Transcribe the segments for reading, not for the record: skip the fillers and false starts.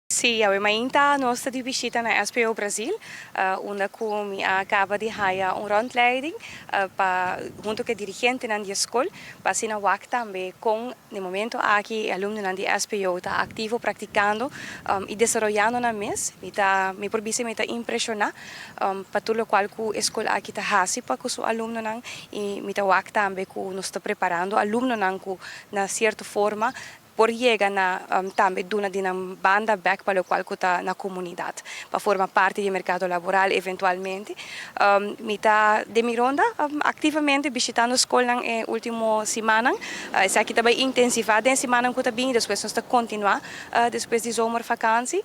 Sí, awe mainta nos ta di bishita na SPO Brasil, unda ku mi a kaba di haya un rondleiding pa hunto ku e dirigentenan di e skol, pa asina wak tambe kon na e momento aki e alumnonan di SPO ta aktivo praktikando i desaroyando nan mes. Mi ta mi por bisa mi ta impreshoná pa tur lokual ku e skol aki ta hasi pa ku su alumnonan i mi ta wak tambe ku nos ta preparando alumnonan ku na sierto forma por yega na tambe duna di nan banda bek pa lokual ku ta na komunidat, pa forma parti di e merkado laboral eventualmente. Mi ta den mi ronda aktivamente bishitando skolnan e último simannan. Esaki ta bai intensivá den simannan ku ta bini, despues nos ta kontinuá despues di zomervakansi.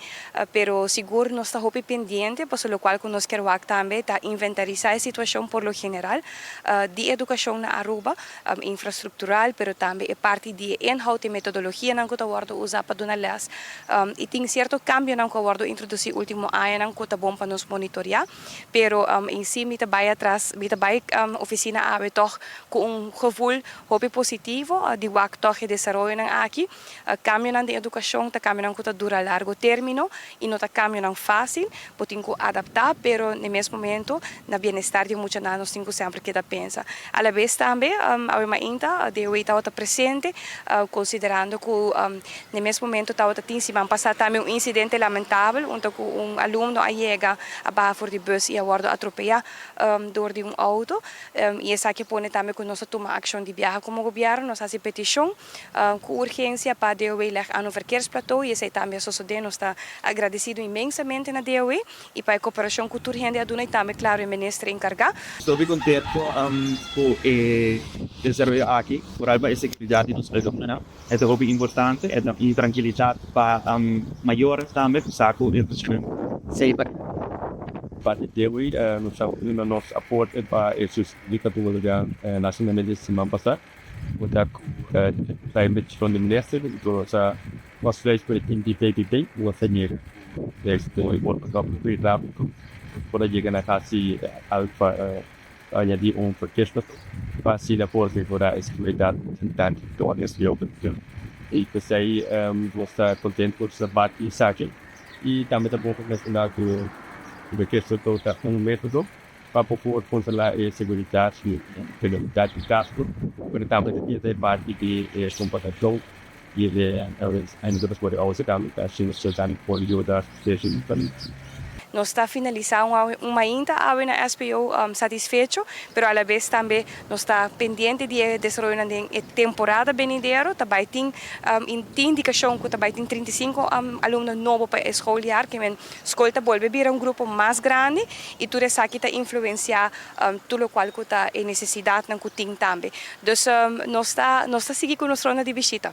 Pero sigur nos ta hopi pendiente pasobra lokual ku nos kier wak tambe ta inventarisá e situashon por lo general di edukashon na Aruba. Infrastructural, pero tambe e parti di e inhoud, e metodologianan cu ta wordo usa pa duna les. Y tin cierto cambionan cu a wordo introduci ultimo añanan cu ta bon pa nos monitorea. Pero en si mi ta bay atras, mi ta bay oficina awe tog cu un gevoel hopi positivo di wak tog e desaroyonan aki. Cambionan den educacion ta cambionan cu ta dura largo termino y no ta cambionan facil. Bo tin cu adapta, pero n'e mes momento na bienestar di e muchanan nos tin cu semper keda pensa. Alabes tambe awe mainta DOW tabata presente, considerando cu n'e mes momento tabata tin siman pasa tambe un incidente lamentabel unda cu un alumno a yega a baha for di bus y a wordo atropeya door di un auto y esaki a pone tambe cu nos a tuma accion di biaha como gobierno, nos a haci peticion Ku urgensia pa DOW leg aan un verkeersplateau i esei tambe a sosodé. Nos ta agradesido inmensamente na DOW i pa e koperashon ku tur hende a duna i tambe klaro e minister enkargá. Estoy hopi contento cu e desaroyo aki, vooral pa e seguridad di nos alumnonan. E ta hopi importante, e ta un tranquilidad pa mayores tambe cu sa cu e verschil safe. Parti DOW nos a duna nos aporte pa e sucedido cu a tuma lugar nacionalmente siman pasa. Bo ta ku ta petishon di minister i bo sa vastleg ku e tim di VVD. Bo sa yega ku éksito i bo ta konkluí rápido. Bo por a yega na hasi algu pa añadí un verkeersplateau pa asina por mehorá e seguridat durante tur es looping. I p'esei nos ta kontentu ku nos a bati esaki i tambe ta bon pa menshoná ku e verkeersplateau ta un método pa bo por controla e seguridad y velocidad di tráfico, pero tambe ta tin e parti di e comportacion di e auto tambe ta asina nan por yuda. Nos ta finalisá un mainta awe na SPO satisfecho, pero alabes tambe nos ta pendiente di e desaroyonan den e temporada benidero. Ta bai tin tin indikashon ku ta bai tin 35 alumno nobo pa e schooljaar, ke men skol ta bolbe bira un grupo mas grandi i tur esaki ta influensiá tur lokual ku ta e nesesidatnan ku tin tambe. Dus nos ta nos ta sigui ku nos ronda di bishita.